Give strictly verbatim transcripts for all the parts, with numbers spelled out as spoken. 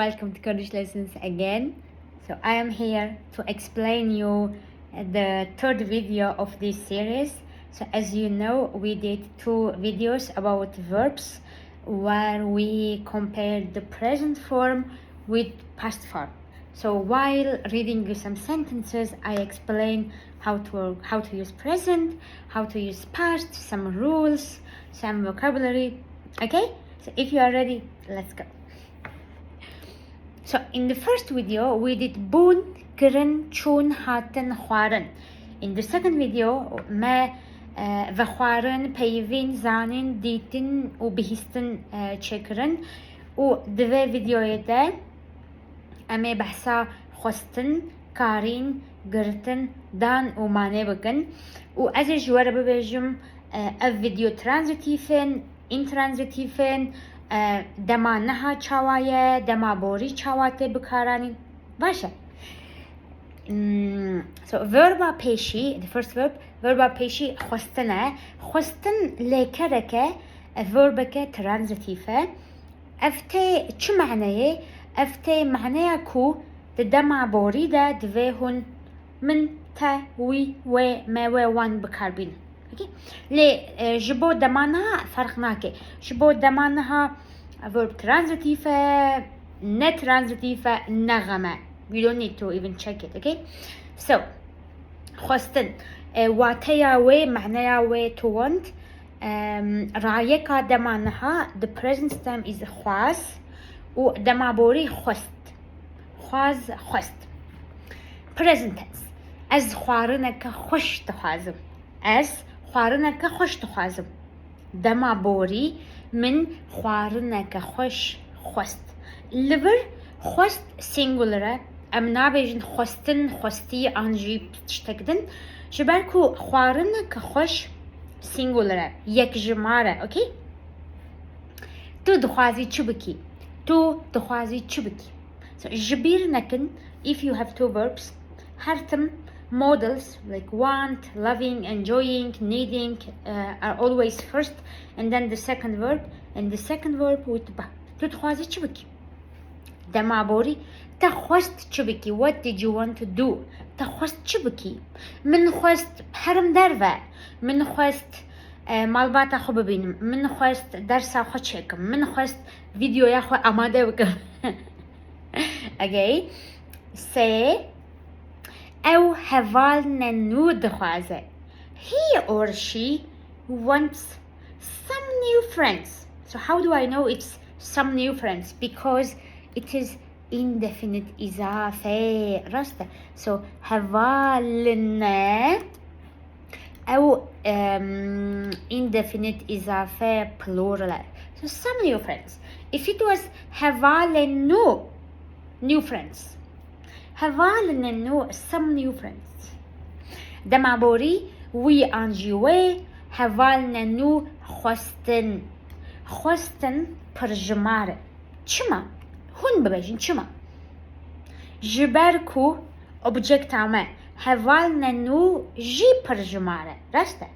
Welcome to Kurdish Lessons again. So I am here to explain you the third video of this series. So as you know, we did two videos about verbs where we compared the present form with past form. So while reading you some sentences, I explain how to how to use present, how to use past, some rules, some vocabulary. Okay? So if you are ready, let's go. So in the first video, we did bûn, kirin, çûn, hatin, xwarin. In the second video, me, eh, vexwarin, peyivîn, zanîn, dîtin û bihîstin, eh, çêkirin. Û di vê videoyê de em ê behsa xwestin, karîn, girtin, dan û manê bikin. Û ez ê ji we re bibêjim, eh, ev video transitive in, intransitive in, eh, dema niha çawa ye, dema borî çawa tê bikaranîn. Baş e. Hmm, so verba pêşî, the first verb, verba pêşî xwestin e. Xwestin lêkereke, e, verbeke transitive e. Ev tê çi maneyê? Ev tê maneya ku di dema borî de divê hûn min, te, wî, wê, me, we, wan bikarbînin. Okay? Lê, e, ji bo dema niha ferq nake. Ji bo dema niha verb transitive e, ne transitive e, ne xem e. You don't need to even check it, okay? So, xwestin, e, wateya wê, maneya wê to want, em, rayeka dema niha, the present time is xwaz, û dema borî xwest. Xwaz, xwest. Present tense. Ez xwarineke xweş dixwazim. Ez xwarineke xweş dixwazim. Dema borî min xwarineke xweş xwest. Li vir xwest singular e. Em nabêjin xwestin, xwestî an jî tiştek din. Ji ber ku xwarineke xweş singular e, yekjimar e, okey? Tu dixwazî çi bikî? Tu dixwazî çi bikî? So, ji bîr nekin, if you have two verbs, her tim modals like want, loving, enjoying, needing, uh, are always first, and then the second verb, and the second verb with ba. Tu dixwazî çi bikî? Dema borî, te xwest çi bikî? What did you want to do? Te xwest çi bikî? Min xwest herim derve. Min xwest, e, malbata xwe bibînim. Min xwest dersa xwe çêkim. Min xwest videoya xwe amade bikim. Okay. Sê, ew hevalne nû dixwaze. He or she wants some new friends. So how do I know it's some new friends? Because it is indefinite izafe. Rast e. So, hevalne. Ew, em, indefinite izafe plural e. So, some new friends. If it was hevalne nû, new friends. Hevalne nû, some new friends. Dema borî, wî an jî wê, hevalne nû xwestin. Xwestin pirjimar e. Çima? Hûn bibêjin çima? Ji ber ku objekta me hevalne nû jî pirjimar e. Rast e.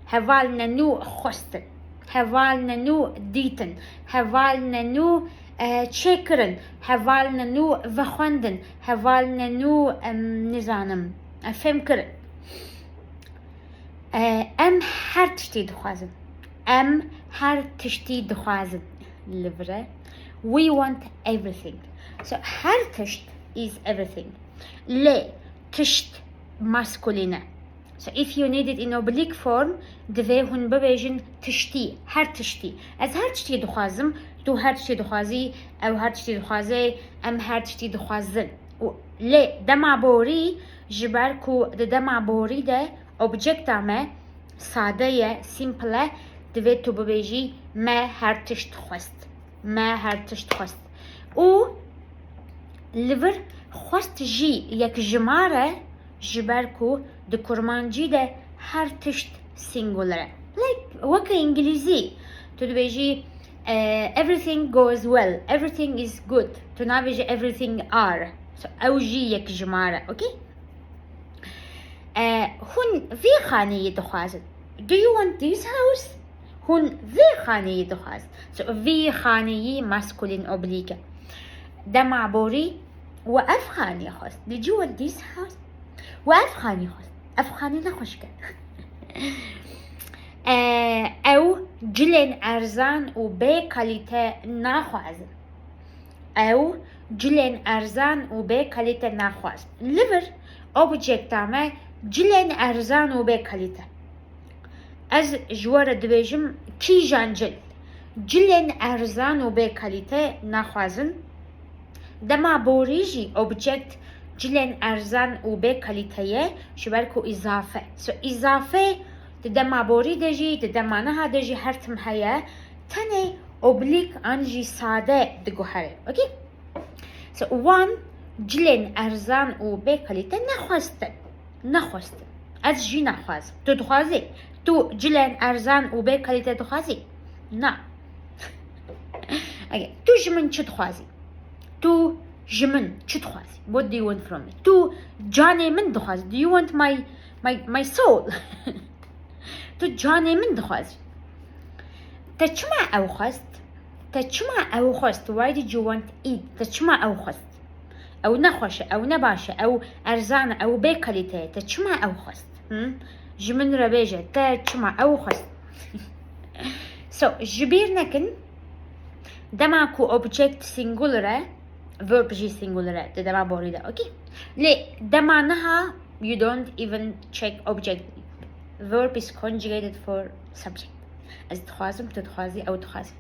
Hevalne nû xwestin. Hevalne nû dîtin. Hevalne nû, e, çêkirin. Hevalne nû vexwendin. Hevalne nû, em, nizanim, e, fêmkirin. E, em her tiştî dixwazin. Em her tiştî dixwazin. Li vir e. We want everything. So, her tişt is everything. Lê tişt masculine e. So, if you need it in oblique form, divê hûn bibêjin tiştî, her tiştî. Ez her tiştî dixwazim, tu her tiştî dixwazî, ew her tiştî dixwaze, em her tiştî dixwazin. Û lê dema borî, ji ber ku di dema borî de objekta me sade ye, simple e, divê tu bibêjî, me her tişt xwest. Me her tişt xwest. Û li vir xwest jî yekjimar e, ji ber ku di kurmancî de her tişt singular e. Like, weke îngilîzî, tu dibêjî, eh, everything goes well, everything is good. Tu nabêjî everything are. So, ew jî yekjimar e, okey? Eh, hûn vî xaneyî dixwazin. Do you want this house? Hûn vî xaneyî dixwazin. So, vî xaneyî masculine oblique e. Dema borî we ev xanî xwest. Did you want this house? We ev xanî xwest. Ev xanî ne xweşik e. E, ew cilên erzan û bê kalîte naxwazin. Ew cilên erzan û bê kalîte naxwazin. Li vir objekta me cilên erzan û bê kalîte. Ez ji we re dibêjim kîjan cil? Cilên erzan û bê kalîte naxwazin. Dema borî jî objekt cilên erzan û bê kalîte ye, ji ber ku îzafe. So îzafe di dema borî de jî, di dema niha de jî her tim heye. Tenê oblîk an jî sade diguhere. Okey? So wan cilên erzan û bê kalîte nexwestin. Nexwestin. Ez jî naxwazim. Tu dixwazî? Tu cilên erzan û bê kalîte dixwazî? Na. Okay. Tu ji min çi dixwazî? Tu ji min çi dixwazî? What do you want from me? Tu canê min dixwazî? Do you want my, my, my soul? Tu canê min dixwazî? Te çima ew xwest? Te çima ew xwest? Why did you want it? Te çima ew xwest? Ew nexweş e, ew ne baş e, ew erzan e, ew bê kalîte ye. Te çima ew xwest? Hı? Ji min re bêje, te çima ew xwest? So, ji bîr nekin, dema ku object singular e, verb jî singular e, di dema borî de, okey? Lê dema niha, you don't even check object. Verb is conjugated for subject. Ez dixwazim, tu dixwazî, ew dixwazî.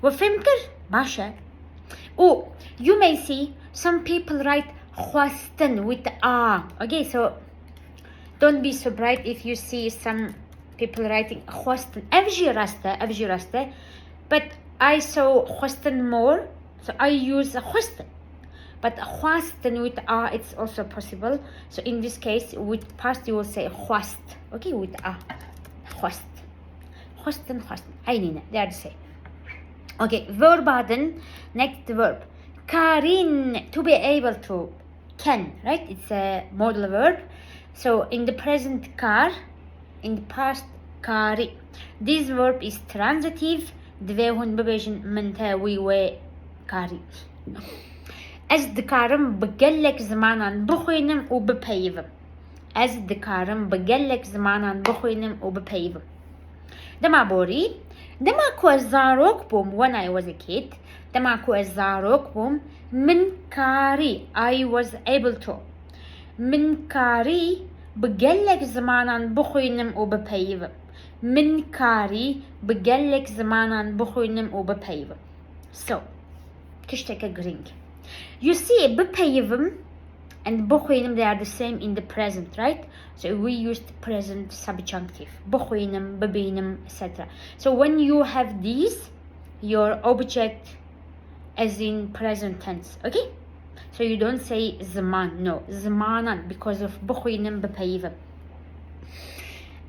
We fêm kir? Baş e. Û you may see some people write xwestin with a. Okay, so don't be surprised if you see some people writing xwestin. Ev jî rast e, ev jî rast e. But I saw xwestin more, so I use xwestin. But xwestin with a, it's also possible. So in this case, with past, you will say xwest. Okay, with a. Xwest. Xwestin, xwestin. Eynî ne, they are the same. Okay, verba din, next verb. Karîn, to be able to. Can, right? It's a modal verb. So in the present kar, in the past karî. This verb is transitive. Divê hûn bibêjin min te wî wê karî. Ez dikarim bi gelek zimanan bixwînim û bipeyivim. Ez dikarim bi gelek zimanan bixwînim û bipeyivim. Dema borî, dema ku ez zarok bûm, when I was a kid, dema ku ez zarok bûm, min karî, I was able to. Min karî bi gelek zimanan bixwînim û bipeyivim. Min karî bi gelek zimanan bixwînim û bipeyivim. So, tişteke girîng. You see, bipeyivim and bixwînim, they are the same in the present, right? So we used present subjunctive. Bixwînim, bibînim, et cetera. So when you have these, your object is in present tense, okay? So you don't say ziman, no. Zimanan, because of bixwînim, bipeyivim.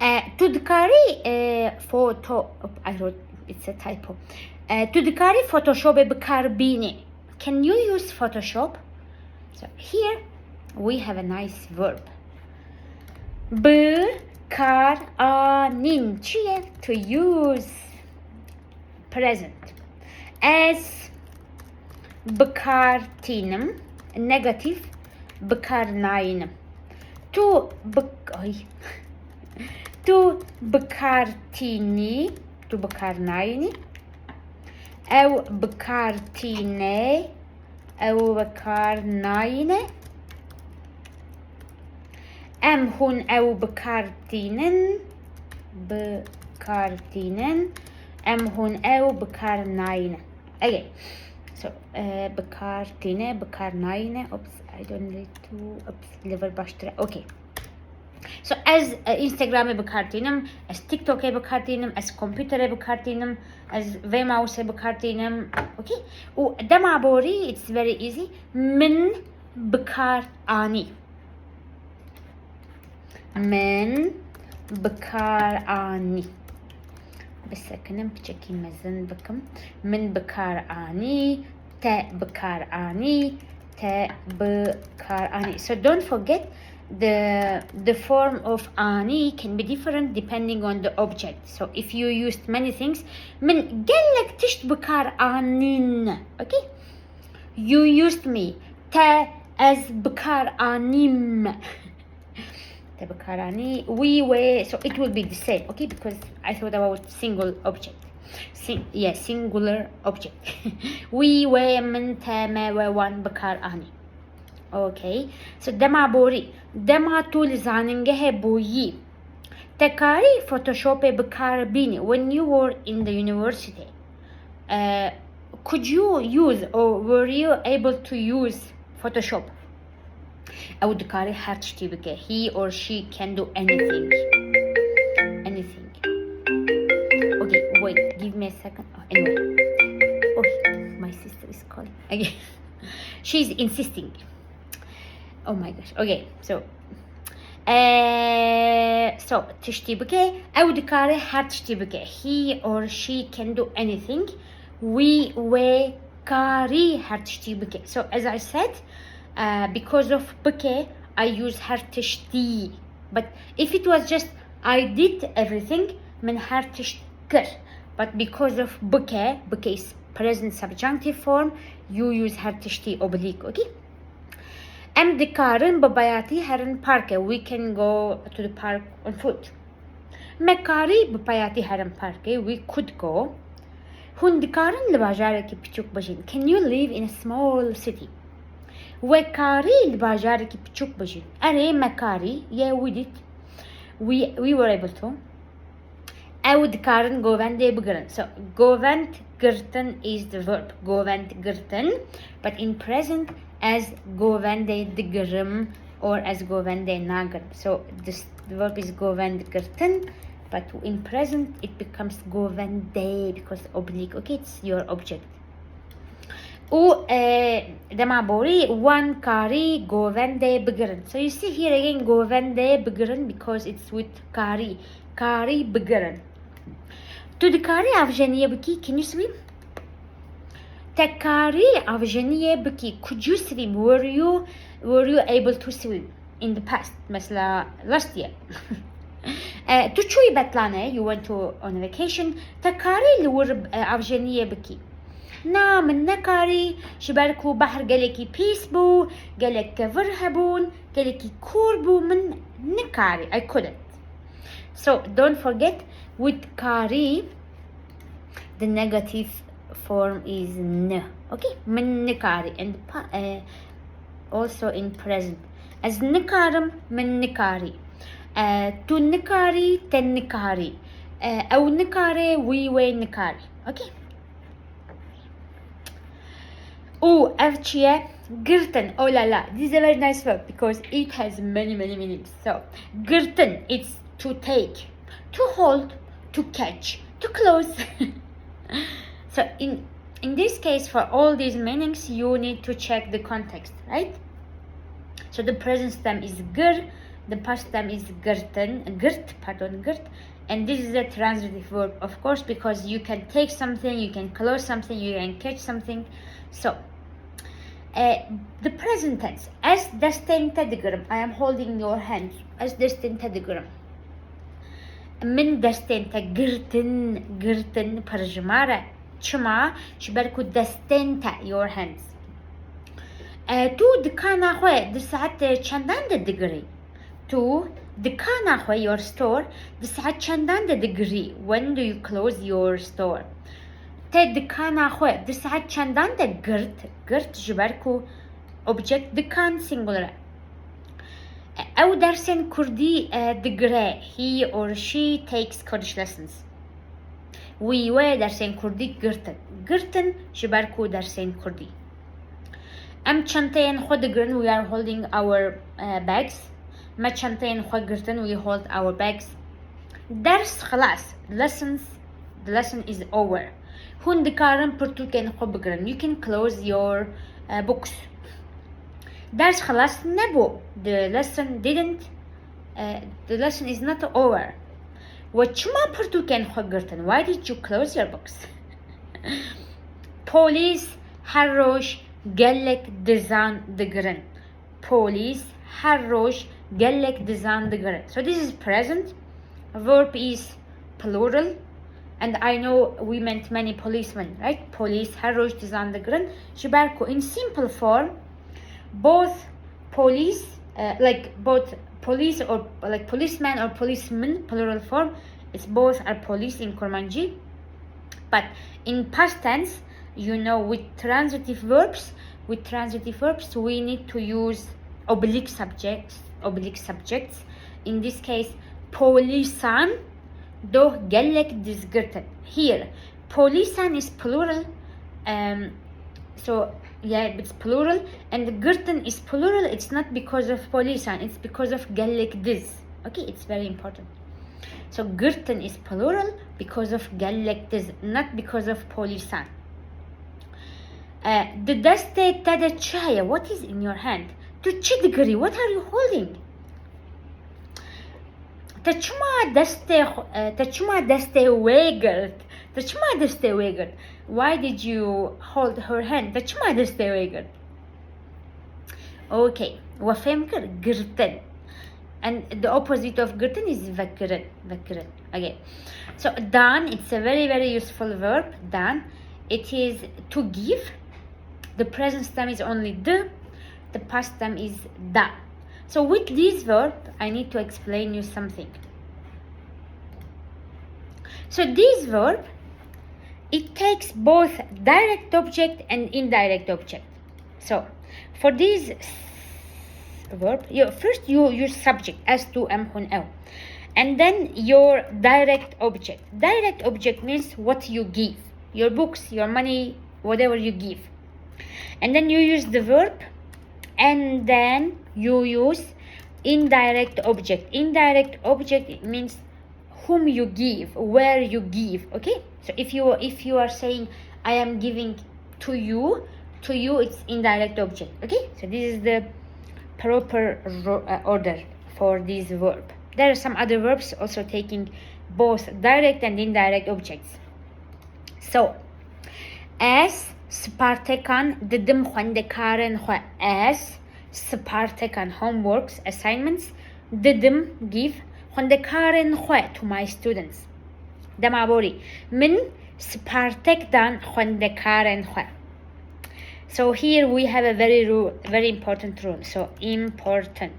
Eh, tu dikarî, eh, photo, I wrote, it's a typo. Eh, tu dikarî Photoshopê bi kar bînî. Can you use Photoshop? So here we have a nice verb. Bi kar anîn. Çi ye? To use. Present. Ez bi kar tînim. Negatif, bi kar nayînim. Tu bi, ay. Tu bi kar tînî. Tu bi kar nayînî. Ew bi kar tîne. Ew bi kar nayîne. Em hûn ew bi kar tînin. Bi kar tînin. Em hûn ew bi kar nayîne. Okay. So, eh, bi kar tîne, bi kar nayîne. Oops, I don't need to. Oops, li vir baştir e. Okay. So, ez, eh, Instagramê bi kar tînim, ez TikTokê bi kar tînim, ez kompûterê bi kar tînim, ez vê mouseê bi kar tînim. Okay? Û dema borî, it's very easy. Min bi kar anî. Min bi kar anî. Bisekinim, piçekî mezin bikim. Min bi kar anî, te bi kar anî, te bi kar anî. So don't forget the, the form of anî can be different depending on the object. So if you used many things, min gelek tişt bi kar anîn. Okay? You used me. Te ez bi kar anîm. Te bi kar anî. We were. So it will be the same, okay? Because I thought about single object. Sing yeah, singular object. We were, min, te, me, we, wan bi kar anî. Okay. So dema borî. Dema tu li zanîngehê bûyî. Te karî Photoshopê bi kar bînî when you were in the university? Uh, could you use or were you able to use Photoshop? Ew dikarî her tiştî bike. He or she can do anything. Anything. Okay, wait, give me a second. Oh, anyway. Oh, my sister is calling. Okay. She's insisting. Oh my gosh. Okay, so Eh, so, tiştî bike, ew dikare her tiştî bike. He or she can do anything. We, we karî her tiştî bike. So, as I said, uh, because of bike, I use her tiştî. But if it was just I did everything, min her tişt kir. But because of bike, bike is present subjunctive form, you use her tiştî oblique, okay? Em dikarin bi bayatî herin parkê. We can go to the park on foot. Me karî bi bayatî herin parkê. We could go. Hûn dikarin li bajarekî piçûk bijîn. Can you live in a small city? We karî li bajarekî piçûk bijîn. Erê, me karî. Yeah, we did. We, we were able to. Ew dikarin govendê bigirin. So, govend girtin is the verb. Govend girtin, but in present ez govendê digirim or ez govendê nagirim. So, this, the verb is govend girtin, but in present it becomes govendê because oblique. Okay, it's your object. Û, e, dema borî wan karî govendê bigirin. So you see here again govendê bigirin because it's with karî. Karî bigirin. Tu dikarî avjeniyê bikî? Can you swim? Te karî avjeniyê bikî? Could you swim? Were you, were you able to swim in the past? Mesela last year. E, tu çûyî betlanê, you went to on vacation. Te karî li wir, e, avjeniyê bikî? Na, min nekarî, ji ber ku behr gelekî pîs bû, gelek kevir hebûn, gelekî kûr bû, min nikarî, I couldn't. So, don't forget, with karî, the negative form is n. Okay? Min nikarî. And pa- eh, also in present. Ez nikarim, min nikarî. Eh, tu nikarî, te nikarî. Eh, ew nikare, wî wê nikarî. Okay? Û ev çi ye? Girtin. Oh la la. This is a very nice verb because it has many, many meanings. So, girtin, it's to take, to hold, to catch, to close. So, in, in this case, for all these meanings, you need to check the context, right? So, the present stem is gir, the past stem is girtin, girt, pardon, girt, and this is a transitive verb, of course, because you can take something, you can close something, you can catch something. So, eh, the present tense. Ez destên te digirim. I am holding your hand. Ez destên te digirim. Min destên te girtin, girtin, pir ji me re. Çima? Ji ber ku destên te, your hands. Eh, tu dikana xwe di saet çendan de digirî? Tu dikana xwe, your store, di saet çendan de digirî? When do you close your store? Te dikana xwe di saet çendan de girt? Girt ji ber ku object dikan singular e. Ew dersên kurdî, e, digire. He or she takes Kurdish lessons. Wî wê dersên kurdî girtin. Girtin ji ber ku dersên kurdî. Em çenteyên xwe digirin, we are holding our, eh, bags. Me çenteyên xwe girtin, we hold our bags. Ders xilas, lessons, the lesson is over. Hûn dikarin pirtûkên xwe bigirin. You can close your, eh, books. Ders xilas nebû. The lesson didn't, eh, the lesson is not over. We çima pirtûkên xwe girtin? Why did you close your books? Polîs her roj gelek dizan digirin. Polîs her roj gelek dizan digirin. So this is present. Verb is plural. And I know we meant many policemen, right? Polîs her roj dizan digirin. Ji ber ku in simple form, both police, uh, like both police or like policeman or policemen, plural form, it's both are police in Kurmanji. But in past tense, you know, with transitive verbs, with transitive verbs, we need to use oblique subjects, oblique subjects. In this case, polîsan doh gelek diz girtin. Here, polîsan is plural. Um, so, yeah, it's plural. And girtin is plural. It's not because of polîsan. It's because of gelek diz. Okay, it's very important. So, girtin is plural because of gelek diz, not because of polîsan. Uh, di destê te de çi heye? What is in your hand? Tu çi digirî? What are you holding? Te çima destê xwe, e, te çima destê wê girt? Te çima destê wê girt? Why did you hold her hand? Te çima destê wê girt? Okay, we fêm kir, girtin. And the opposite of girtin is vekirin, vekirin. Okay. So dan, it's a very, very useful verb, dan. It is to give. The present time is only di. The past time is da. So with this verb, I need to explain you something. So this verb, it takes both direct object and indirect object. So for this verb, you, first you use subject, ez, tu, em, hûn, ew. And then your direct object. Direct object means what you give. Your books, your money, whatever you give. And then you use the verb, and then you use indirect object. Indirect object, it means whom you give, where you give, okay? So if you, if you are saying, "I am giving to you," to you, it's indirect object, okay? So this is the proper ro-, uh, order for this verb. There are some other verbs also taking both direct and indirect objects. So, ez spartekan didim xwendekarên xwe. Ez spartekan, homeworks, assignments, didim, give, xwendekarên xwe, to my students. Dema borî, min spartek dan xwendekarên xwe. So here we have a very ru-, very important rule. So important.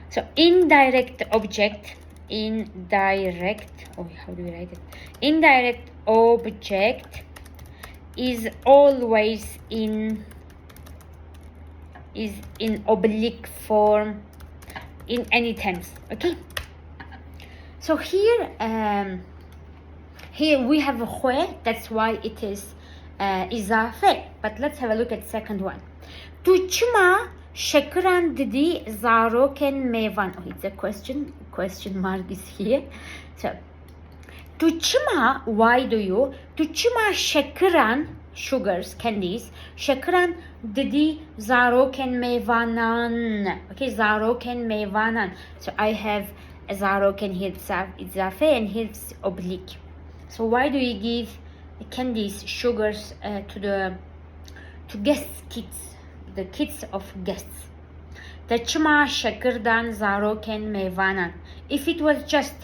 So indirect object, indirect, oh, how do we write it? Indirect object is always in, is in oblique form in any tense. Okay. So here, um, here we have xwe, that's why it is, uh, îzafe. But let's have a look at second one. Tu çima şekiran didî zarokên mêvan? Oh, it's a question. Question mark is here. So, tu çima, why do you, tu çima şekiran, sugars, candies, şekiran didî zarokên mêvanan? Okay, zarokên mêvanan. So I have zarokên here, it's a, îzafe, and here it's oblique. So why do you give candies, sugars, uh, to the, to guests, kids, the kids of guests? Te çima şekir dan zarokên mêvanan? If it was just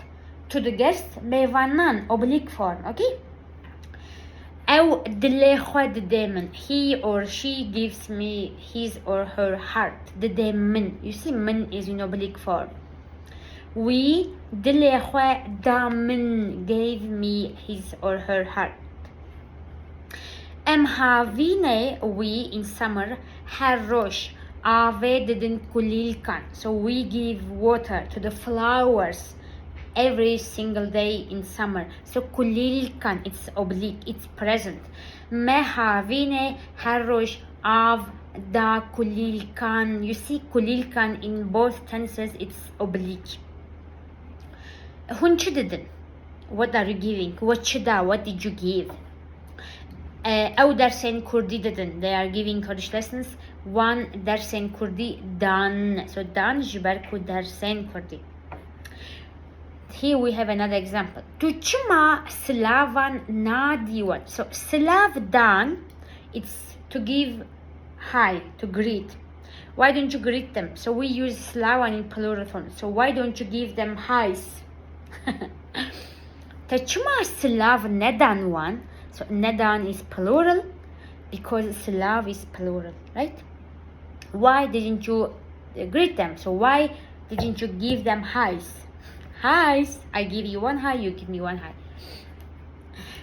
to the guests, mêvanan, oblique form, okay? Ew dilê xwe dide min. He or she gives me his or her heart. Dide min. You see, min is in oblique form. Wî dilê xwe da min, gave me his or her heart. Em havînê wî, in summer, her roj avê didin kulîlkan. So we give water to the flowers every single day in summer. So kulîlkan, it's oblique, it's present. Me havînê her roj av da kulîlkan. You see, kulîlkan in both tenses, it's oblique. Hûn çi didin? What are you giving? We çi da? What did you give? Eh, ew dersên kurdî didin. They are giving Kurdish lessons. Wan dersên kurdî dan. So dan ji ber ku dersên kurdî. Here we have another example. Tu çima silavan nadî wan? So silav dan, it's to give hi, to greet. Why don't you greet them? So we use silavan in plural form. So why don't you give them highs? Te çima silav nedan wan? So nedan is plural because silav is plural, right? Why didn't you greet them? So why didn't you give them highs? Highs, I give you one high, you give me one high.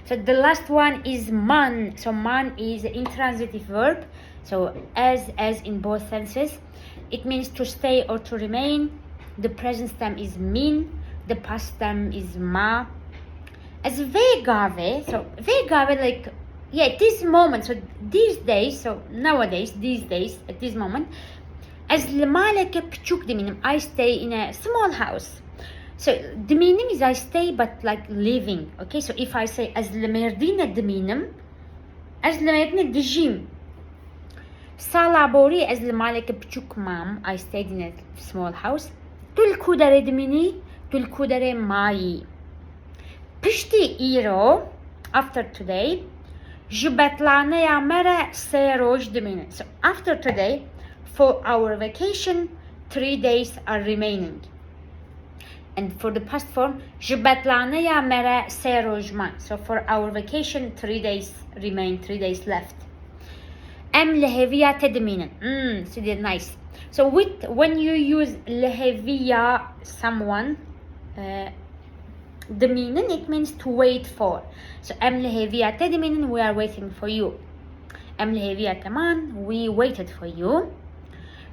So the last one is man. So man is intransitive verb. So as, as in both senses. It means to stay or to remain. The present stem is min. The past stem is ma. Ez vê gavê, so vê gavê, like, yeah, this moment, so these days, so nowadays, these days, at this moment, ez li maleke piçûk dimînim. I stay in a small house. So dimînim is I stay, but like living. Okay, so if I say ez li Mêrdînê dimînim, ez li Mêrdînê dijîm. Sala borî ez li maleke piçûk mam. I stayed in a small house. Tu li ku derê dimînî? Tu li ku derê mayî? Piştî îro, after today, ji betlaneya me re sê roj dimînin. So after today, for our vacation, three days are remaining. And for the past form, ji betlaneya me re sê roj man. So for our vacation, three days remain, three days left. Em li hêviya te dimînin. Mm, so they're nice. So with, when you use li hêviya someone, uh, dimînin, it means to wait for. So em li hêviya te dimînin, we are waiting for you. Em li hêviya te man, we waited for you.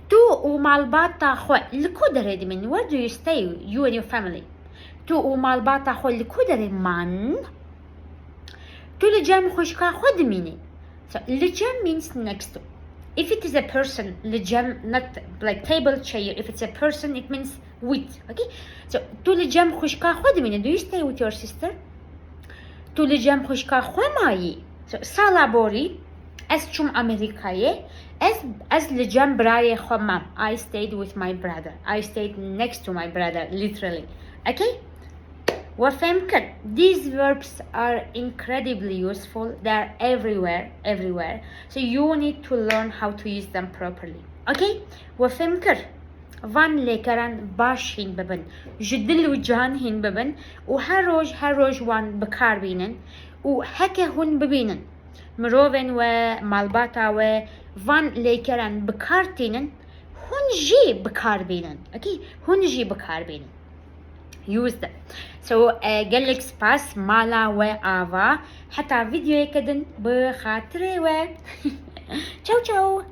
Tu û malbata xwe li ku derê dimînin? Where do you stay, you and your family? Tu û malbata xwe li ku derê man? Tu li cem xwişka xwe dimînî? So, li cem means next to. If it is a person, li cem, not like table, chair. If it's a person, it means with. Okay? So, tu li cem xwişka xwe dimînî? Do you stay with your sister? Tu li cem xwişka xwe mayî? So, sala borî ez çûm Amerîkayê. Ez, ez li cem birayê xwe mam. I stayed with my brother. I stayed next to my brother, literally. Okay? We fêm kir. These verbs are incredibly useful. They are everywhere, everywhere. So you need to learn how to use them properly. Okay? We fêm kir. Van lêkeran baş hîn bibin. Ji dil û can hîn bibin û her roj, her roj wan bi kar bînin û heke hûn bibînin mirovên we, malbata we van lêkeran bi kar tînin, hûn jî bi kar bînin. Okay? Hûn jî bi kar bînin. Use them. So, eh, gelek spas, mala we ava. Heta vîdeoyeke din, bi xatirê we. Çew çew.